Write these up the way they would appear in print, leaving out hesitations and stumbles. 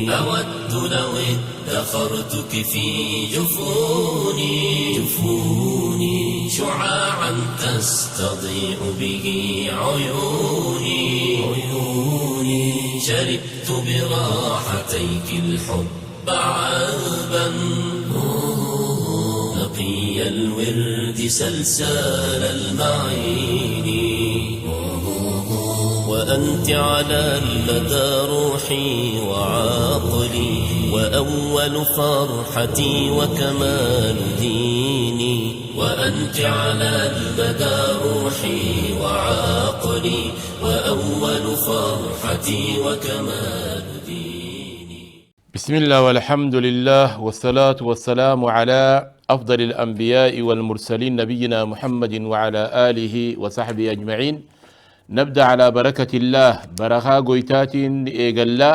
أود لو ادخرتك في جفوني جفوني شعاعا تستضيء به عيوني عيوني شربت براحتيك الحب عذبا نقي الورد سلسال المعين، وأنت على المدى روحي وعقلي، وأول فرحتي وكمال ديني، وأنت على المدى روحي وعقلي، وأول فرحتي وكمال ديني. بسم الله والحمد لله والصلاة والسلام على أفضل الأنبياء والمرسلين نبينا محمد وعلى آله وصحبه أجمعين. نبدأ على بركة الله، بركة قويتات إيقلا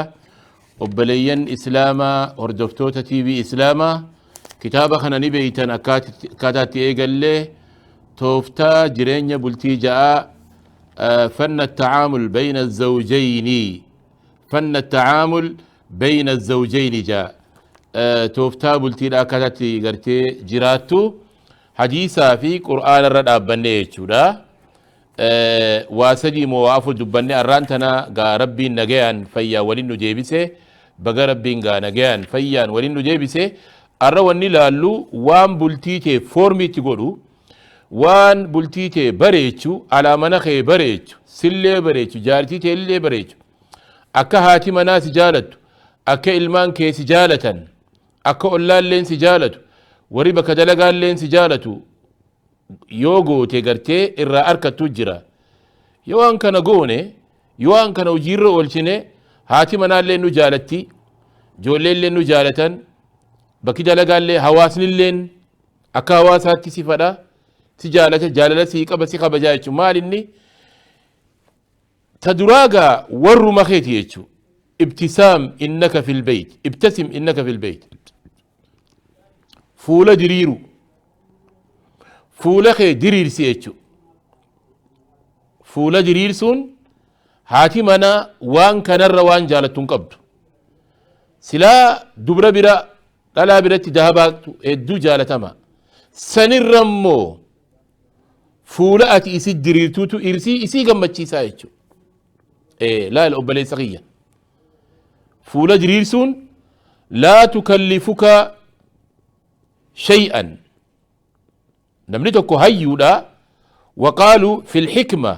وبليا إسلاما هردفتوتا تي في إسلاما كتابة خنا نبيتن أكاتات إيقلا توفتا جرينيا بلتي جاء فن التعامل بين الزوجين، فن التعامل بين الزوجين جاء توفتا بلتي أكاتات قرتي جراتو حديثا في قرآن الرد أبنيتشو waa sadii moo waa afur dubbanne. Arraan tana gaa Rabbiin nagayaan fayyaa walin nu deebise, baga Rabbiin gaa nagayaan fayyaan walin nu deebise. Arra wanni laallu waan bultii tee foormiitti godhu, waan bultii tee bareechu, alaa mana kee bareechu, sillee bareechu, jaartii tee illee bareechu, akka haati manaa si jaalattu, akka ilmaan kee si jaalatan, akka ollaalleen si jaalatu, warri bakka dalagaalleen si jaalatu yoo goote gartee irraa arkattu jira. Yoo waan kana goone, yoo waan kana hojiirra oolchine, haati manaallee nu jaalatti, ijoolleellee nu jaalatan, bakki dalagaallee hawaasnilleen akka hawaasaatti si fadha, si jaalata, jaalala sii qaba, si kabajaa jechuun. Maal inni ta duraagaa warruma keeti jechuu. ابتسام إنك في البيت، ابتسم إنك في البيت. Fuula diriiru, fuula kee diriirsi jechu. Fuula diriirsuun haati manaa waan kanarra waan jaalattu hin qabdu. Silaa dubra bira, dhalaa biratti dahabaatu hedduu jaalatama. Sanirra immoo fuula ati isi diriirtuutu isii gammachiisaa jechu. Laal obboleessa kiyya, fuula diriirsuun لا تكلفك شيئا. Namni tokko hayyuudha وقالوا في الحكمة،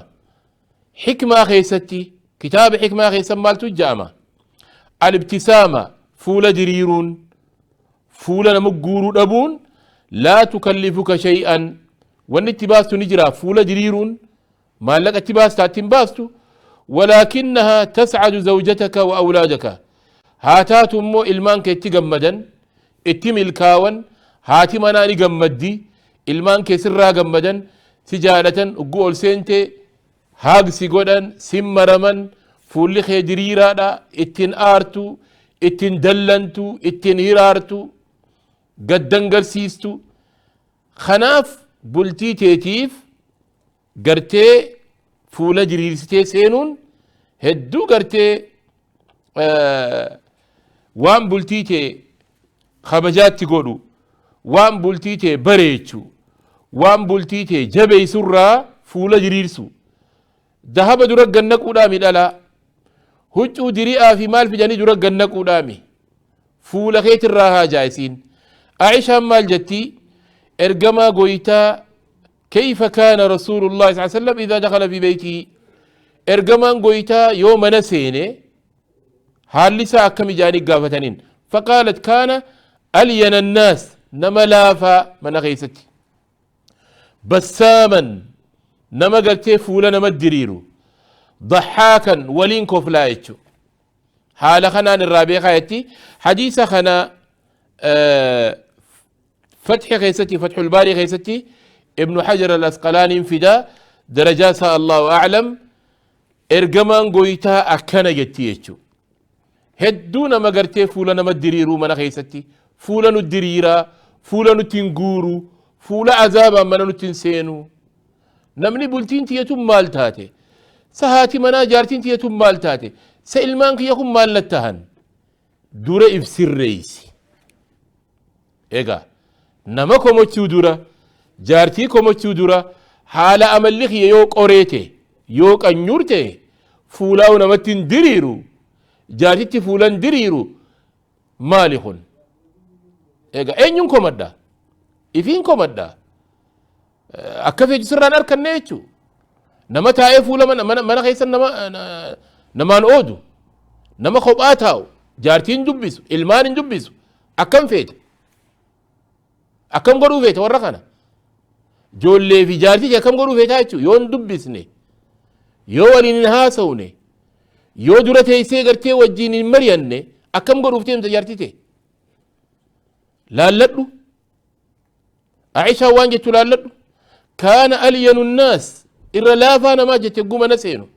حكمة keessatti, kitaaba حكمة keessa maaltu ja'ama? الابتسامة, fuula diriiruun, fuula nama guuruu dhabuun لا تكلفك شيئا. Wanni itti baastu ni jira? Fuula diriiruun maallaqa itti baastaa? Ittiin baastu. ولكنها تسعد زوجتك وأولادك. Haa taatu immoo ilmaan kee itti gammadan, itti milkaawan. Haati manaa ni gammaddi, ilmaan kee sirraa gammadan, si jaalatan. Ugguu ol seente haagsi godhan, sin maraman. Fuulli kee diriiraadha, ittiin aartu, ittiin dallantu, ittiin hiraartu, gaddan garsiistu. Kanaaf bultii teetiif gartee fuula diriirsitee seenuun hedduu gartee waan bultii tee kabajaatti godhu, waan bultii tee bareechu, waan bultii tee jabeessurraa fuula diriirsu. Dahaba dura gannaquudhaami, dhalaa huccuu diri'aa fi maal fidanii dura gannaquudhaami, fuula keetirraa haajaa isiin. Aishaan maal jetti? Ergamaa goytaa, كيف كان رسول الله صلى الله عليه وسلم إذا دخل في بيته؟ Ergamaan goytaa yoo mana seene haalli isaa akkam ijaanii gaafataniin. فقالت كان ألين الناس, nama laafaa mana keessatti, بساما, nama gartee fuula nama diriiru, ضحاكا, waliin koflaa jechu. Haala kanaan irraa beekaa jetti. Hadiisa kana فتح keessatti, فتح الباري keessatti ابن حجر الأسقلاني fida. Darajaa isaa الله أعلم. Ergamaan goytaa akkana jetti jechu. Hedduu nama gartee fuula nama diriiruu, mana keessatti fuula nu diriiraa, fuula nutti hin guuru, fuula azaabaan mana nutti hin seenu. Namni bultiin tiyyatun maal taate, sa haati manaa jaartiin tiyyatun maal taate, sa ilmaan kiyya kun maal nattahan? Dura if sirreeysi. Egaa nama komachuu dura, jaartii komachuu dura, haala amalli kiyya yoo qoree ta'e, yoo qanyuur ta'e, fuulaa'u namatti hin diriiru, jaartitti fuula hin diriiru, maali kun? Egaa eenyuun komadha? Ifiin komadha. Akka feetu sirraan arkanne jechuu. Nama taa'ee fuula mana keessa namaan oodu, nama kophaa taa'u, jaartii hin dubbisu, ilmaan hin dubbisu, akkam feeta? Akkam godhuu feeta warra kana? Ijoollee fi jaartii akkam godhuu feetaa jechuudha. Yoo hin dubbisne, yoo waliin hin haasawne, yoo dura teessee gartee wajjin hin mari'anne, akkam godhuuf deemta jaartii ta'e? Laalladhu. Aishaan waan jettu laalladhu. Kaana alyanu nnaas, irra laafaa namaa jette guma na seenu.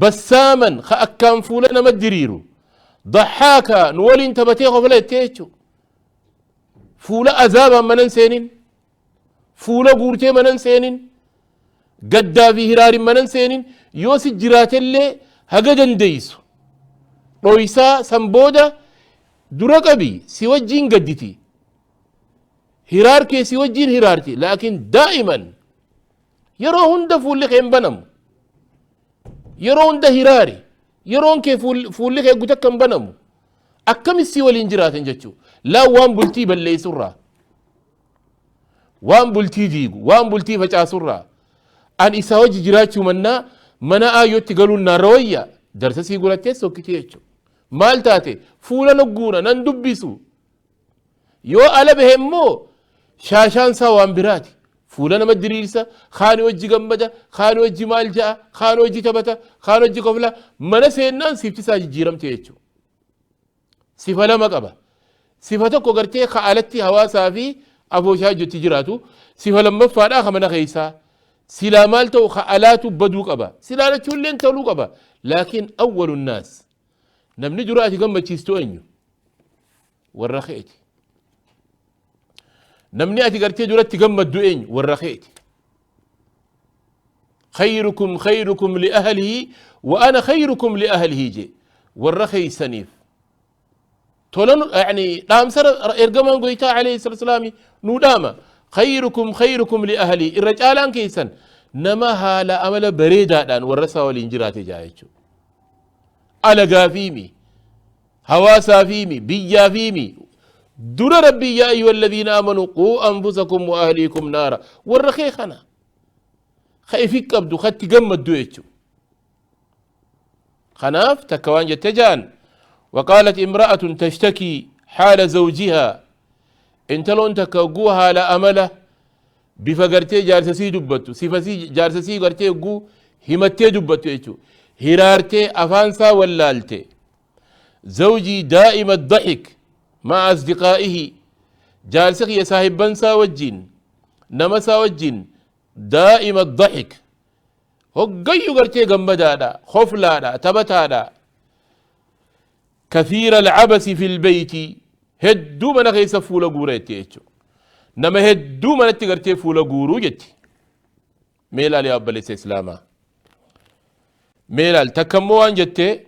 Bassaaman, ka akkaan fuula nama diriiru. Daxaaka, nu waliin taphatee kofla jettee jechuudha. Fuula azaabaan mana hin seenin. Fuula guurtee mana hin seenin. Gaddaa fi hiraarin mana hin seenin. Yoo si jiraatellee haga dandeessu. Dhoysaa san booda dura qabi, si wajjiin gadditi. Hiraar kee si wajjiin hiraarti. Laakiin daa'iman yeroo hunda fuulli kee hin banamu. Yeroo hunda hiraari. Yeroon kee fuulli kee gutakka hin banamu. Akkamitti si waliin jiraatan jechuudha. Laan waan bultii balleessurraa, waan bultii diigu, waan bultii facaasurraa, an isaa wajji jiraachuu mannaa mana aayyootti galuun naarra wayya. Darsa sii gurattee sokkitee jechuudha. Maal taate? Fuula nogguura nan dubbisu. Yoo ala bahe immoo shaashaan isaa waan biraati. Fuula nama diriirsa, kaani wajji gammada, kaani wajji maal ja'a, kaani wajji taphata, kaani wajji kofla. Mana seennaan sifti isaa jijjiiramte jechuudha. Sifa lama qaba. Sifa tokko gartee ka alatti hawaasaa fi afooshaa hojjetti jiraatu. Sifa lammaffaadhaa ka mana keessaa. Silaa maal ta'u? Ka alaatu baduu qaba. Silaa lachuullee toluu qaba. Laakiin awwalu naas. Namni dura ati gammachiistu eenyu? Warra keeti. Namni ati gartee duratti gammaddu eenyu? Warra keeti. Khayrukum khayrukum li ahlihi wa ana khayrukum li ahlihi je warra keeysaniif tolan, yani dhaamsa ergamaan goytaa alayhi salatu wasalaami nuu dhaama. Khayrukum khayrukum li ahlihi, irra caalaan keeysan nama haala amala bareedaadhaan warra isaa waliin jiraate jaa jechuudha. Alagaafiimi, hawaasaafimi, biyyaafimi, dura rabbii yaa ayyuha alladhiina aamanu quu anfusakum wa ahliikum naara, warra kee kana ka ifi qabdu katti gammaddu jechu. Kanaaf takka waan jette jaan: وقالت امرأة تشتكي حال زوجها، intaloon takka hogguu haala amala bifa gartee jaarsasii dubbattu, sifasii jaarsasii gartee hogguu himattee dubbattu jechuu, hiraartee afaansaa wallaalte. زوجي دائم الضحك مع أصدقائه، jaarsi kiyya saahibbansaa wajjin, nama isaa wajjin دائم الضحك, hoggayyuu gartee gammadaadha, koflaadha, taphataadha. كثير العبس في البيت, hedduu mana keessa fuula guura jette jechuudha. Nama hedduu manatti gartee fuula guuruu jetti. Mee ilaali yaa obboleessa islaamaa, mee ilaali. Takka immoo waan jette: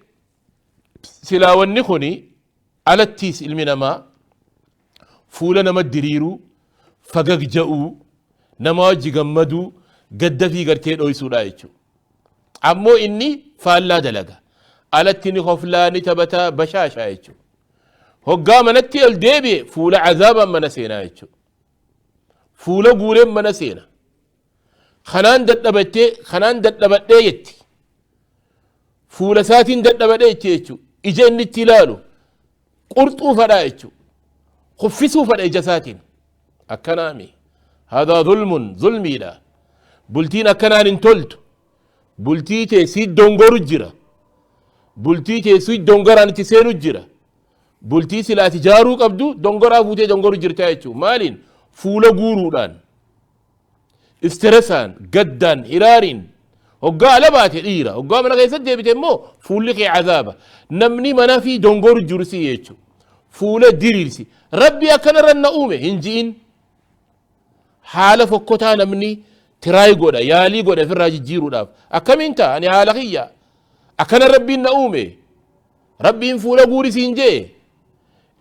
silaa wanni kuni alattiis ilmi namaa fuula nama diriiruu, fagag ja'uu, nama wajji gammaduu, gadda fi gartee dhoysuudha jechuudha. Ammoo inni faallaa dalaga. Alatti ni koflaa, ni taphataa, bashaashaa jechuudha. Hoggaa manatti ol deebi'e fuula cazaabaan mana seenaa jechuudha. Fuula guureen mana seena. Kanaan dadhabattee, kanaan dadhabadhee jetti. Fuula isaatiin dadhabadhee jetti jechuudha. Ija inni itti ilaalu qurxuu fadhaa jechuudha. Kuffisuu fadha ija isaatiin. Akkanaami. هذا ظلم, zulmiidha. Bultiin akkanaan hin toltu. Bultii tee si dongoru jira. Bultii tee si dongoraan itti seenu jira. Bultii silaati jaaruu qabdu dongoraa fuutee dongoru jirta jechuudha. Maaliin? Fuula guuruudhaan, stressaan, gaddaan, hiraariin. Hoggaa ala baate dhiira, hoggaa mana keessatti deebite immoo fuulli kee cazaaba. Namni mana fi dongoru jiru si jechuudha. Fuula diriirsi. Rabbi akkanarra na uume hin ji'in. Haala fokkotaa namni try godha, yaalii godha ofirraa jijjiiruudhaaf. Akkamiin ta'a? Ani haala kiyya akkana rabbiin na uume. Rabbiin fuula guuri siin jee.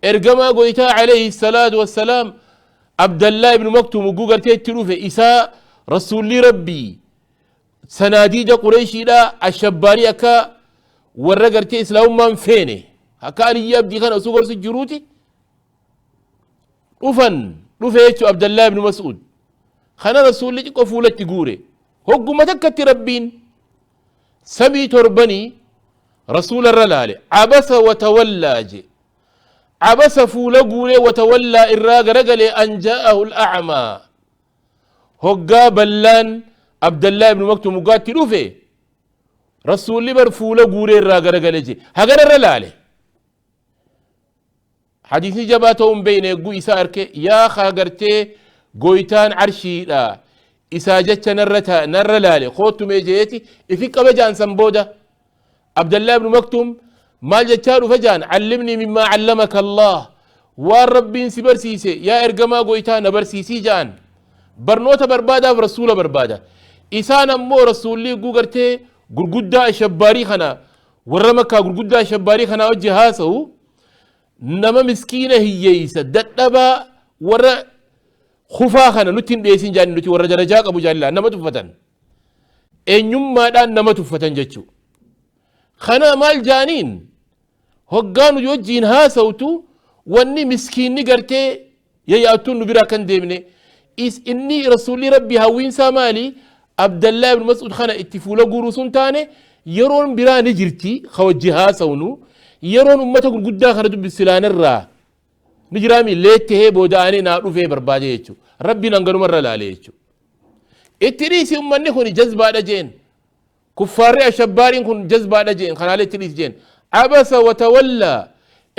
Ergamaa goytaa alayhi salaatu wassalaam Abdallaa ibnu Maktuum ugguu gartee itti dhufe, isaa rasuulli Rabbii sanaadiida Qureeshiidha ashabbaarii akka warra gartee islaamummaan feene akka Aliyyi Abdii kana osoo gorsu jiruuti dhufan dhufe jechuu. Abdallaa ibnu Mas'uud kana rasuulli xiqqoo fuulatti guure. Hogguma takkatti Rabbiin samii torbanii rasuula irra laale. Abasa watawallaa je, abasa fuula guuree, watawallaa irraa garagalee, an jaa'ahu al'acmaa, hoggaa ballaan Abdallaa ibnu Maktuum hoggaatti dhufe rasuulli bar fuula guuree irraa garagale je. Hagana irra laale. Hadiisni jabaa ta'uu hin beekne. Egguu isaa arke, yaa kaa gartee goytaan arshiidha isaa jecha narra laale, koottumee jeeti ifi qaba jaan. San booda Abdallaa ibnu Maktuum maal jechaa dhufe jaan? Callimnii mimmaa callamaka Allah, waan Rabbiin si barsiise yaa ergamaa goytaa na barsiisii jaan. Barnoota barbaadaaf rasuula barbaada. Isaan ammoo rasuulli egguu gartee gurguddaa ashabbaarii kana, warra Makkaa gurguddaa ashabbaarii kanaa wajji haasa'u, nama miskiina hiyyeeysa dadhabaa warra kufaa kana nutti hin dhiyeessin jaani, nuti warra darajaa qabu jaallaa. Nama tuffatan, eenyummaadhaan nama tuffatan jechuu kana. Maal jaaniin? Hoggaa nu wajjiin haasawtu wanni miskiinni gartee yayyaattuun nu biraa kan deemne is inni. Rasuulli Rabbi hawwiinsaa maali? Abdallaa ibn Mas'ud kana itti fuula guuruu sun taane, yeroon biraa ni jirti ka wajji haasawnu, yeroon ummata gurguddaa kana dubbisilaanirraa ni jiraami leettehee booda'anii naa dhufee barbaade jechuu. Rabbiin hanganumarra laale jechuu. Itti dhiisi, ummanni kun jazbaadha jeen. Kuffaarri ashabbaariin kun jazbaadha jeen, kanaalee itti dhiisi jeen. Abasa watawallaa,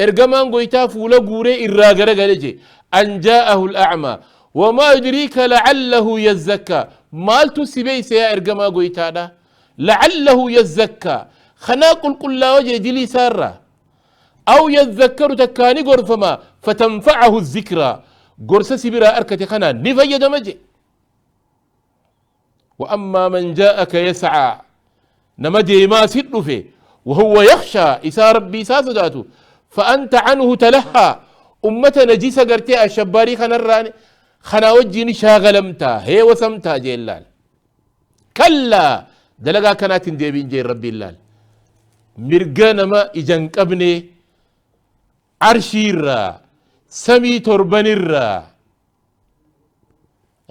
ergamaan goytaa fuula guuree irraa garagale je, an jaa'ahu al'acmaa. Wamaa yudriika lacallahu yazzakkaa, maaltu si beeyse yaa ergamaa goytaadha? Lacallahu yazzakkaa, kanaa qulqullaawa jee dilii isaarraa, aw yadhakkaru, takkaa ni gorfama, fatanfacahu zikraa, gorsa si biraa arkate kanaan ni fayyadama je. وأما من جاءك يسعى، نما ديما سدفه، وهو يخشى، إسا ربي ساسداتو، فأنت عنه تلهى. أمة نجيسة قرتي الشباري خنراني خنا وجيني شاغلمتا هي وسمتا جيلال. كلا، دلقا كانت ديبين جي ربي اللال. mirga nama ijan qabne arshiirraa samii torbanirraa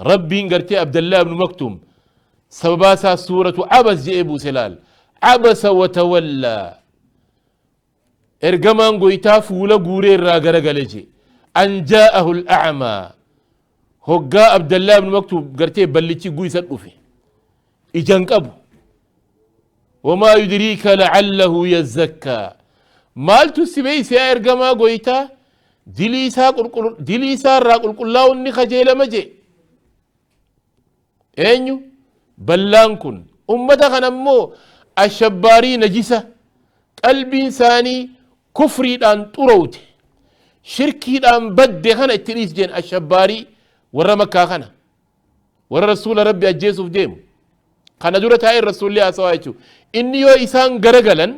Rabbiin gartee Abdallaa ibnu Maktuum sababaa isaa suuratu Abas jedhee buuse laal. Abasa watawallaa, ergamaan goytaa fuula guuree irraa garagale je, an jaa'ahu al'acmaa, hoggaa Abdallaa ibnu Maktuum gartee ballichi guysa dhufe ijan qabu. Wamaa yudriika lacallahu yazakkaa, maaltu si beeyse yaa ergamaa goytaa dilii isaa irraa qulqullaa'uun ni kajeelama je? Eenyu ballaan kun? Ummata kana immoo ashabbaarii najisa qalbiin isaanii kufriidhaan xurowte, shirkiidhaan badde kana itti dhiis jeen. Ashabbaarii warra Makkaa kana, warra rasuula Rabbi ajjeesuuf deemu kana dura taa'ee rasuulli haasawaa jechuu. Inni yoo isaan garagalan,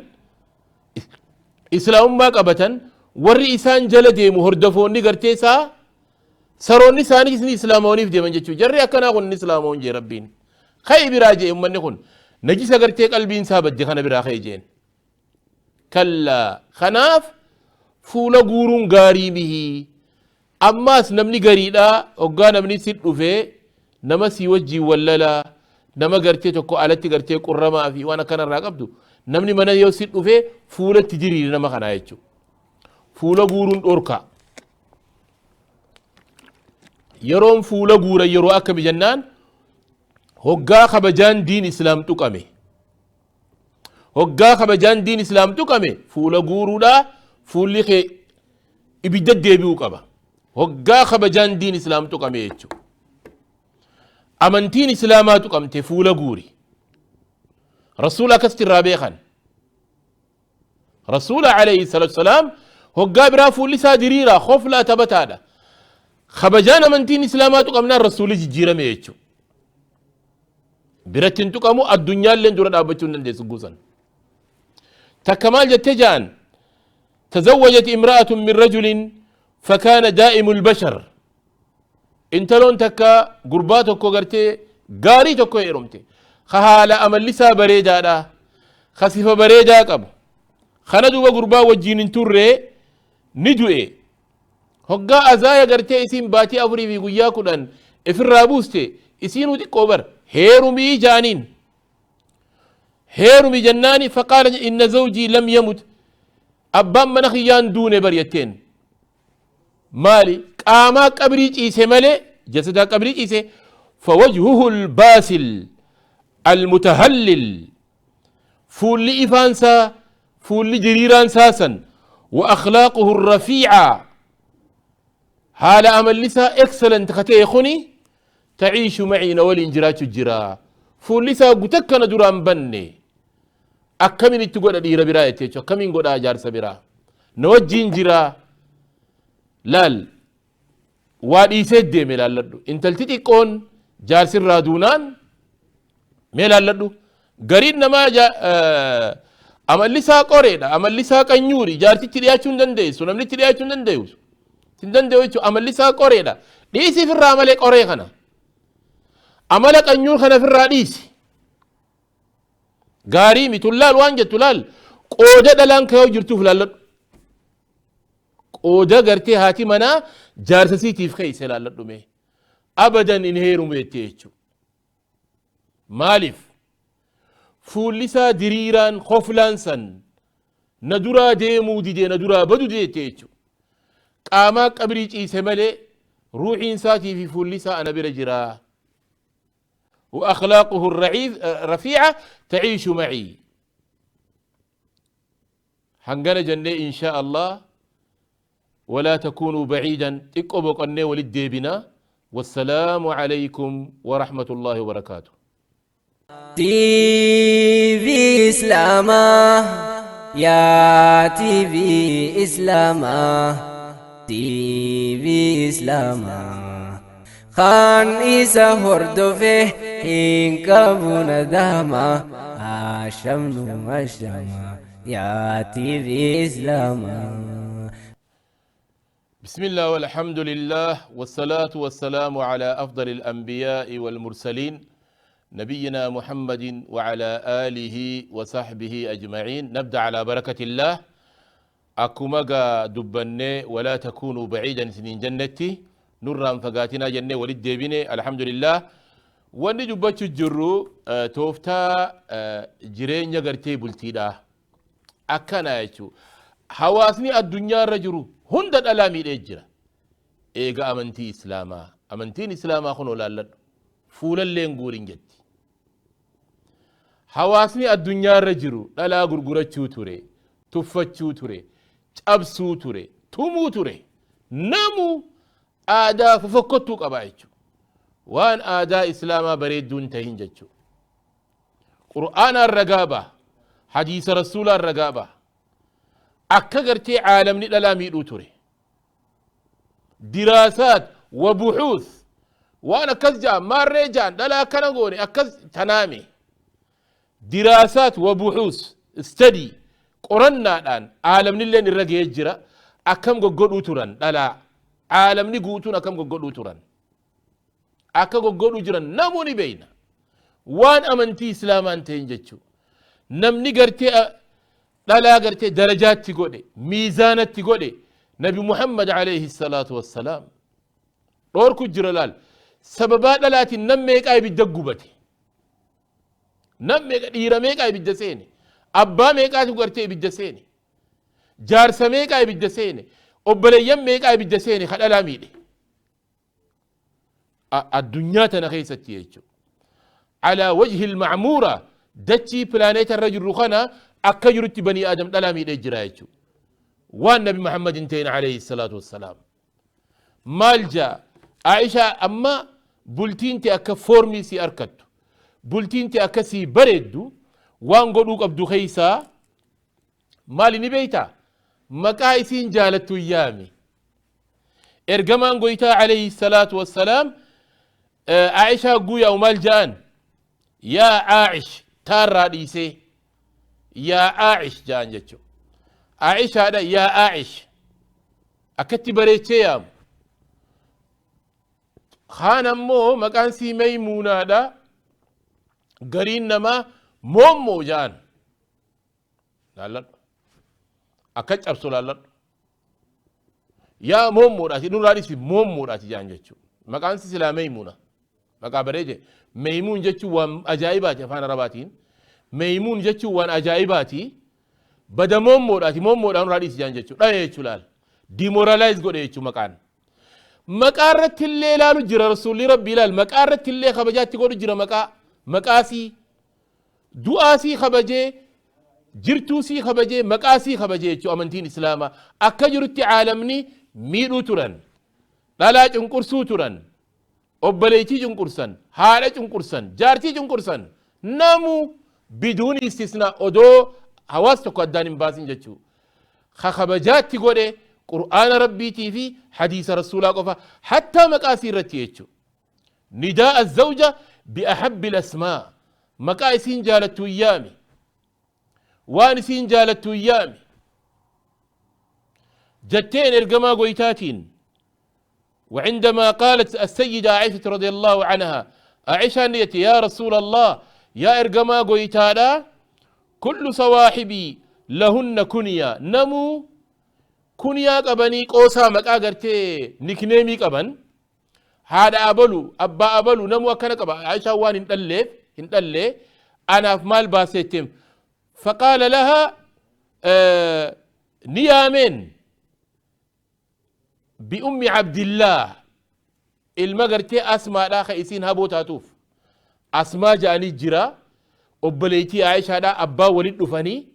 islaamummaa qabatan, warri isaan jala deemu hordofoonni gartee isaa saroonni isaanii ni islaamawaniif deeman jechuu. Jarri akkanaa kun ni islaamawan jee Rabbiin. Ka'i biraa jee, ummanni kun najisa gartee qalbiin isaa badde kana biraa ka'e jeen. Kallaa, kanaaf fuula guuruun gaarii mihii. Ammaas namni gariidha, hoggaa namni si dhufee nama si wajjiin wallalaa, nama gartee tokko alatti gartee qurramaa fi waan akkanarraa qabdu, namni mana yoo si dhufee fuulatti diriiri nama kanaa jechuudha. Fuula guuruun dhorkaa. Yeroon fuula guuran yeroo akkami jennaan, hoggaa kabajaan diin islaam tuqame. Hoggaa kabajaan diin islaam tuqame fuula guuruudha, fuulli kee ibidda deebi'uu qaba. Hoggaa kabajaan diin islaam tuqame jechuudha. Amantiin islaamaa tuqamte fuula guuri. Rasuula akkasitti irraa beekan. Rasuula alayhi salatu salaam hoggaa biraa fuulli isaa diriira, koflaa, taphataadha. Kabajaan amantiin islaamaa tuqamnaan rasuulli jijjiirame jechuudha. Biratti hin tuqamu, addunyaallee dura dhaabbachuu hin dandeessu guusan. Takka maal jettee ja'an? تزوجت امرأة من رجل فكان دائم البشر. intaloon takka gurbaa tokko gartee gaarii tokko heerumte, ka haala amallisaa bareedaadha, ka sifa bareedaa qabu kana. Duuba gurbaa wajjiin hin turre, ni du'e. Hoggaa azaaya gartee isiin baatii 4 fi guyyaa 10 ifirraa buuste, isiinuu xiqqoo bar, heerumii jaaniin. Heerumi jennaani, فقال إن زوجي لم يمت, abbaan mana kiyyaan duune bar jetteen. Maali? Qaamaa qabrii ciise malee, jasadaa qabrii ciise. فوجهه الباسل المتهلل, fuulli ifaansaa, fuulli diriiraan saasan, وأخلاقه الرفيعة, haala amallisaa excellent katee kuni, تعيش معي, na waliin jiraachuu jira. Fuulli isaa gutakkana duraan banne, akkamin itti godha dhiira biraa jette jechuudha. Akkamiin godhaa jaarsa biraa? Na wajjiin jira. Laal, waa dhiisee deeme. Laalladhu, intalti xiqqoon jaarsirraa duunaan mee laalladhu. Gariin namaa amalli isaa qoreedha, amalli isaa qanyuuri, jaartichi dhiyaachuu hin dandeessu, namnichi dhiyaachuu hin dandeessu, hin danda'u jechuudha. Amalli isaa qoreedha, dhiisi firraa malee. Qoree kana, amala qanyuur kana firraa dhiisi, gaarii miti. Laal, waan jettu laal. Qooda dhalaan kayoo jirtuuf laalladhu. Qooda gartee haati manaa jaarsa siitiif keeyse laalladhu mee. Abadan in heerumu jettee jechuudha. Maaliif? Fuulli isaa diriiraan koflaan san na duraa deemuu didee, na duraa badu didee jettee jechuudha. Qaamaa qabrii ciise malee ruuxiin isaatii fi fuulli isaa ana bira jiraa. وأخلاقه الرفيعة تعيش معي. hangana jennee, إن شاء الله ولا تكونوا بعيدا, xiqqoo boqonnee walitti deebina. والسلام عليكم ورحمة الله وبركاته. TV Islaamaa, yaa TV Islaamaa, TV Islaamaa, kan isa hordofe hin qabu nadama. Ashamnu ashama, yaa TV Islaamaa. بسم الله والحمد لله والصلاة والسلام على أفضل الأنبياء والمرسلين، نبينا محمد وعلى آله وصحبه أجمعين. نبدأ على بركة الله. Akkuma dubbanne, ولا تكونوا بعيدا isiniin jennetti, nurraan fagaatinaa jennee walitti deebine, الحمد لله. Wanni dubbachuu jirru tooftaa jireenya gartee bultiidha akkana jechuu. Hawaasni addunyaa irra jiru hunda dhalaa miidhee jira. Eega amantii Islaamaa, amantiin Islaamaa kun olaalladhu, fuulalleen guurin jetti. Hawaasni addunyaa irra jiru dhalaa gurgurachuu ture, tuffachuu ture, cabsuu ture, tumuu ture. Namu aadaa fofokkottuu qaba jechuudha. Waan aadaa Islaamaa bareedduu hin tahin jechuudha. Qur'aanaan ragaa baha, hadiisa Rasuulaan ragaa baha, akka gartee caalamni dhalaa miidhuu ture. دراسات وبحوث waan akkas ja'an, maarree ja'an, dhalaa akkana goone, akkas tanaame. دراسات وبحوث, study, qorannaadhaan aalamnilleen irra ga'ee jira akkam goggodhuu turan dhalaa. Aalamni guutuun akkam goggodhuu turan, akka goggodhuu jiran namuu ni beeyna. Waan amantii Islaamaan ta'in jechuu. Namni gartee dhalaa gartee darajaatti godhe, miizaanatti godhe, Nabi Muhammad عليه الصلاة والسلام. Dhoorku jira. Laal, sababaa dhalaatiin nam meeqaa ibidda gubate, nam meeqa, dhiira meeqaa ibidda seene, abbaa meeqaatu gartee ibidda seene, jaarsa meeqaa ibidda seene, obboleeyyan meeqaa ibidda seene, ka dhalaa miidhe addunyaa tana keessatti jechuudha. على وجه المعمورة, dachii pilaaneeta irra jirru kana akka jirutti banii Aadam dhalaa miidhee jira jechuudha. Waan Nabi Muhammad hin ta'in عليه الصلاة والسلام. Maal jaa Aishaa? Amma bultiin te akka foormii si arkattu, bultiin te akka sii bareeddu waan godhuu qabdu keeysaa maali ni beeytaa? Maqaa isiin jaalattu yaami. Ergamaan goytaa عليه الصلاة والسلام Aishaa guuyaa'u maal ja'an? Yaa Aa'ish, taarraa dhiisee yaa Aa'ish ja'an jechuudha. Aishaadha yaa Aish akkatti bareechee yaamu. Kaan ammoo maqaan sii Maymuunaadha, gariin namaa moommoo ja'an. Laalladhu, akka cabsu laalladhu. Yaa moommoodhaati nurraa dhisi, moommoodhaati ja'an jechuudha. Maqaan si silaa Maymuuna, maqaa bareede. Maymuun jechuun waan ajaa'ibaati, afaan Arabaatiin Maymuun jechuun waan ajaa'ibaati. Bada moommoodhaati, moommoodhaan nurraa dhisi ja'an jechuudha. Dhaye jechuu laal, demoralize godhe jechuu. Maqaan maqaa irratti illee ilaalu jira Rasuulli Rabbi. Ilaal, maqaa irratti illee kabajaatti godhu jira. Maqaa maqaasii, du'aasii kabajee, jirtuusii kabajee, maqaasii kabajee jechuu. Amantiin Islaamaa akka jirutti caalamni miidhuu turan, dhalaa cunqursuu turan, obboleettii cunqursan, haadha cunqursan, jaartii cunqursan, namu biduun istisnaa, odoo hawaas tokko addaan hin baasin jechuu. Ka kabajaatti godhe Qur'aana Rabbiitii fi hadiisa Rasuulaa qofa, hattaa maqaasii irratti jechuu. Nidaa الزوجة بأحب الأسماء, maqaa isiin jaalattu yaami, waan isiin jaalattu yaami jetteen ergamaa goytaatiin. وعندما قالت السيدة عائشة رضي الله عنها، عائشة نيتي: يا رسول الله، يا إرجما قويتادا، كل صواحبي لهن كنيا، نمو كنيا qabanii, qoosaa maqaa gartee nickname qaban, haadha abalu, abbaa abalu, namu akkana qaba. Aishaan waan hin dhalleef hin dhalle, anaaf maal baaseetteem? فقال لها نيامين بأم عبد الله. Ilma gartee Asmaadhaa ka isiin haboo taatuuf Asmaa ja'anii jira, obboleettii Aishaadhaa, abbaa walit dhufanii,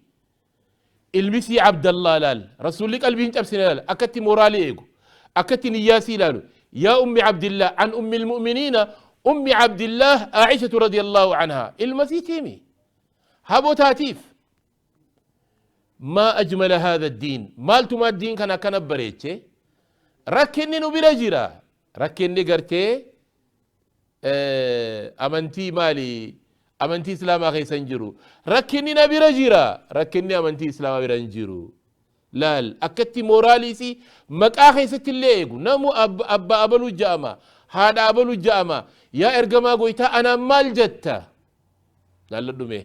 ilmisii Abdallah. Laal, Rasuulli qalbii hin cabsine. Laal, akkatti mooraalii eegu, akkatti niyyaasii ilaalu. يا أم عبد الله، عن أم المؤمنين أم عبد الله عائشة رضي الله عنها, ilmasiitiimi haboo taatiif. ما أجمل هذا الدين! Maaltuma diin kana akkana bareeche? Rakkinni nu bira jira, rakkinni gartee amantii maali, amantii Islaamaa keessa hin jiru. Rakkinni na bira jira, rakkinni amantii Islaamaa bira hin jiru. Laal, akkatti mooraaliisi maqaa keessatti illee eegu. Namu abbaa abaluu ja'ama, haadha abaluu ja'ama. Yaa ergamaa goytaa, anaan maal jetta? Laalladhume.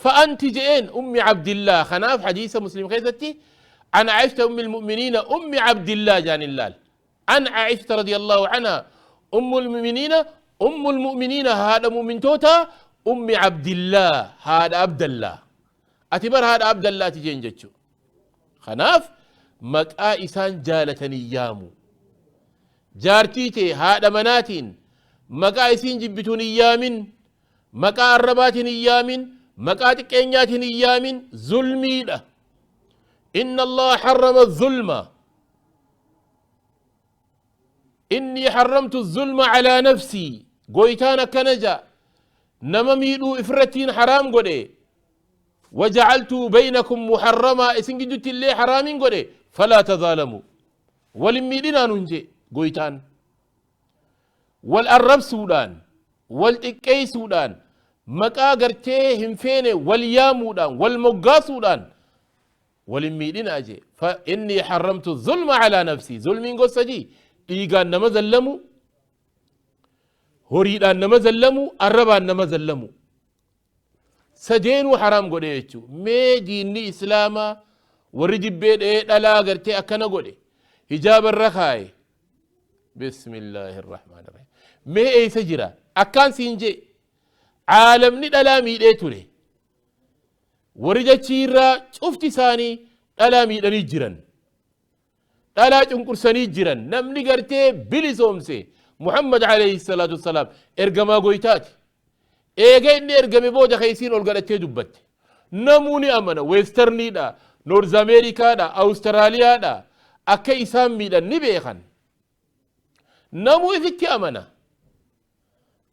فأنت جئين أم عبد الله. خناف حديث مسلم خيستي عن عائشة أم المؤمنين أم عبد الله جان اللال، عن عائشة رضي الله عنها أم المؤمنين، أم المؤمنين هذا مؤمن توتا، أم عبد الله، هذا عبد الله، أتبر هذا عبد الله تجين جتشو. خناف maqaa isaan jaalatanii yaamu. Jaartii tee, haadha manaatiin, maqaa isiin jibbituun hin yaamin, maqaa arrabaatiin hin yaamin, maqaa xiqqeenyaatiin hin yaamin, zulmiidha. إن الله حرم الظلم، إني حرمت الظلم على نفسي. Goytaan akkana ja'a: nama miidhuu ifirrattiin haraam godhe. وجعلت بينكم محرما, isin giddutti illee haraamiin godhe, فلا تظالموا, walin miidhinaa nun je goytaan. Wal arrabsuudhaan, wal xiqqeeysuudhaan, maqaa gartee hin feene wal yaamuudhaan, wal moggaasuudhaan walin miidhinaa je. فإني حرمت الظلم على نفسي. Zulmiin gosa sadii: dhiigaan nama zallamu, horiidhaan nama zallamu, arrabaan nama zallamu. Sadeenuu haraam godhe jechuu. Mee diinni Islaamaa warri jibbee dha'ee dhalaa gartee akkana godhe, hijaaba irra kaaye, بسم الله الرحمن الرحيم, mee eeysa jira? Akkaan siin jee, caalamni dhalaa miidhee ture. Warri jachiirraa cufti isaanii dhalaa miidhanii jiran, dhalaa cunqursanii jiran. Namni gartee bilisoomse Muhammad عليه الصلاة والسلام, ergamaa goytaati. Eega inni ergame booda keeysiin ol gadhattee dubbatte. Namuu ni amana. Westerniidha, North Ameerikaadha, Awustiraaliyaadha, akka isaan miidhan ni beekan. Namuu ifitti amana.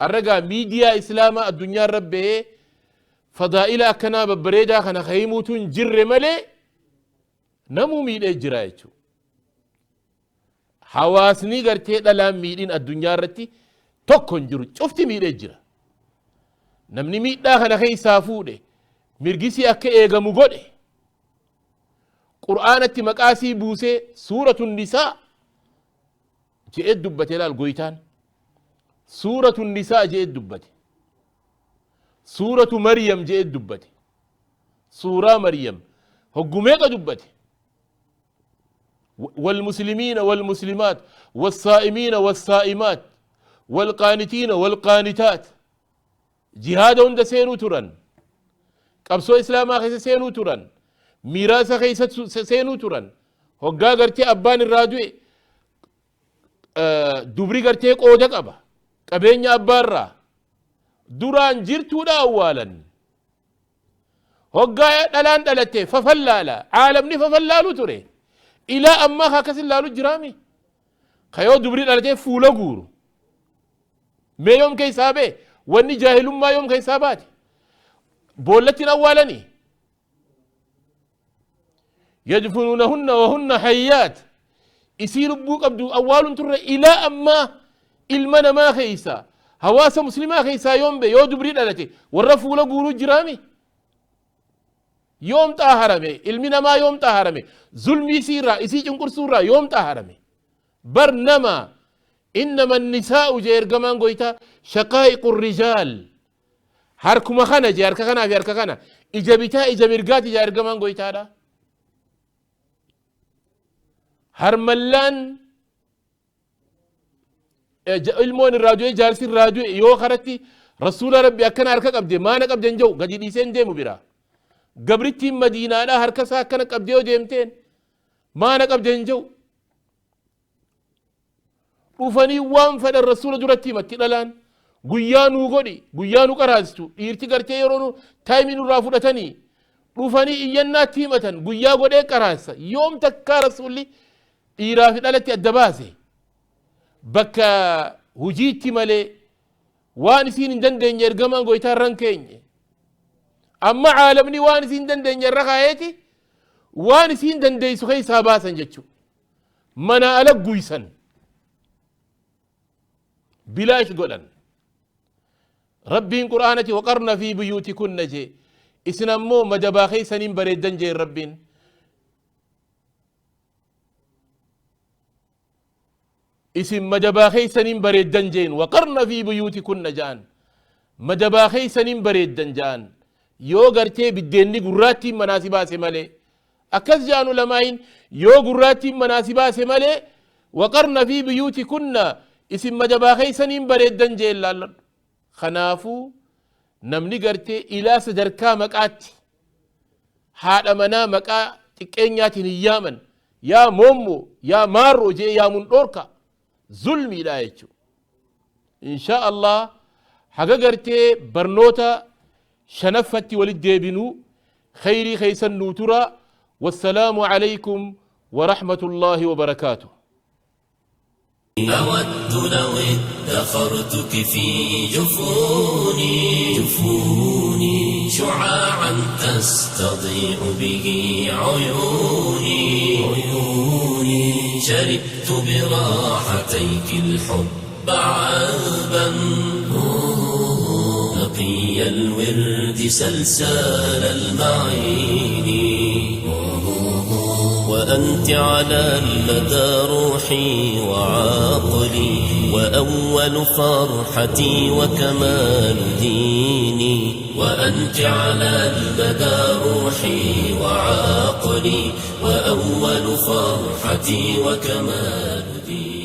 Arragaa miidiyaa Islaamaa addunyaa irra bahee fadaa'ila akkanaa babbareedaa kana kahimuutu hin jirre malee, namuu miidhee jira jechuudha. Hawaasni gartee dhalaan miidhin addunyaa irratti tokko hin jiru, cufti miidhee jira. Namni miidhaa kana keessaa fuudhe, mirgisii akka eegamu godhe. Qur'aanatti maqaa isii buusee suuratu nisaa je'ee dubbate. Laal, goytaan suuratu nisaa je'ee dubbate, suuratu Maryam je'ee dubbate. Suuraa Maryam hoggumeeqa dubbate? والمسلمين والمسلمات والصائمين والصائمات والقانتين والقانتات. جهاد hunda seenuu turan, qabsoo islaamaa keessa seenuu turan, miiraasa keessa seenuu turan. Hoggaa gartee abbaan irraa du'e, dubri gartee qooda qaba qabeenya abbaarraa. Duraan jirtuudha awwaalan. Hoggaa dhalaan dhalatte fafallaala, caalamni fafallaalu ture. Ilaa ammaa akkasin laalu jiraami kayoo dubri dhalatee fuula guuru. Mee yoom keessaa bee wanni jaahilummaa yoom keessaa baate? Boollattiin awwaalanii يدفنونهن وهن حيات. Isii lubbuu qabdu awwaaluun turre. Ilaa ammaa ilma namaa keeysa, hawaasa muslimaa keessaa yoom be yoo dubrii dhalate warra fuula guuruu jiraami? Yoom xaaharame ilmi namaa? Yoom xaaharame zulmii isiirraa, isii cunqursuurraa yoom xaaharame? Bar nama إنما النساء jee ergamaan goytaa شقائق الرجال. Harkuma kana jee, harka kanaa fi harka kana, ija bitaa ija mirgaati jee ergamaan goytaadha. Harmallaan ilmoon irraa du'e, jaarsi irraa du'e, yoo karatti rasuula rabbi akkana harka qabde, maana qabde hin jiru, gadi dhiisee hin deemu bira. Gabrittiin Madiinaadhaa harka isaa akkana qabdee yoo deemteen, maana qabde hin jiru. Dhufanii waan fedhan rasuula duratti himatti. Dhalaan guyyaa nuu godhi, guyyaa nu qaraasistu. Dhiirti gartee yeroo nu taayimii nurraa fudhatanii dhufanii iyyannaatti himatan, guyyaa godhee qaraasa. Yoom takkaa rasuulli dhiiraa fi dhalatti adda baase? Bakka hujiitti malee waan isiin hin dandeenye ergamaan goytaa irra hin keenye. Amma caalamni waan isiin dandeenye irra kaayeeti, waan isiin dandeessu keessaa baasan jechu, mana ala guysan, bilaash godhan. Rabbiin qur'aanati وقرن في بيوتكن jee. Isin ammoo madabaa keeysaniin bareeddan jeen rabbiin. Isin madabaa keeysaniin bareeddan jeen. وقرن في بيوتكن jaan, madabaa keeysaniin bareeddan jaan. Yoo gartee biddeenni gurraattiin manaa si baase malee, akkas jaan ulamaayin, yoo gurraattiin manaa si baase malee, وقرن في بيوتكن, isin madabaa keeysaniin bareeddan jeen. Laalladhu. Kanaafuu namni gartee ilaa sadarkaa maqaatti haadha manaa maqaa xiqqeenyaatiin hin yaaman. Yaa moommo, yaa maarroo jee yaamun dhoorka, zulmiidha jechuudha. Insha Allah haga gartee barnoota shanaffatti walit deebinuu khayrii keeysan nuu tura. والسلام عليكم ورحمة الله وبركاته. أود لو ادخرتك في جفوني جفوني، شعاعا تستضيء به عيوني عيوني. شربت براحتيك الحب عذبا نقي الورد سلسال المعين، وأنت على المدى روحي وعقلي وأول فرحتي وكمال ديني. وأنت على المدى روحي وعقلي وأول فرحتي وكمال ديني.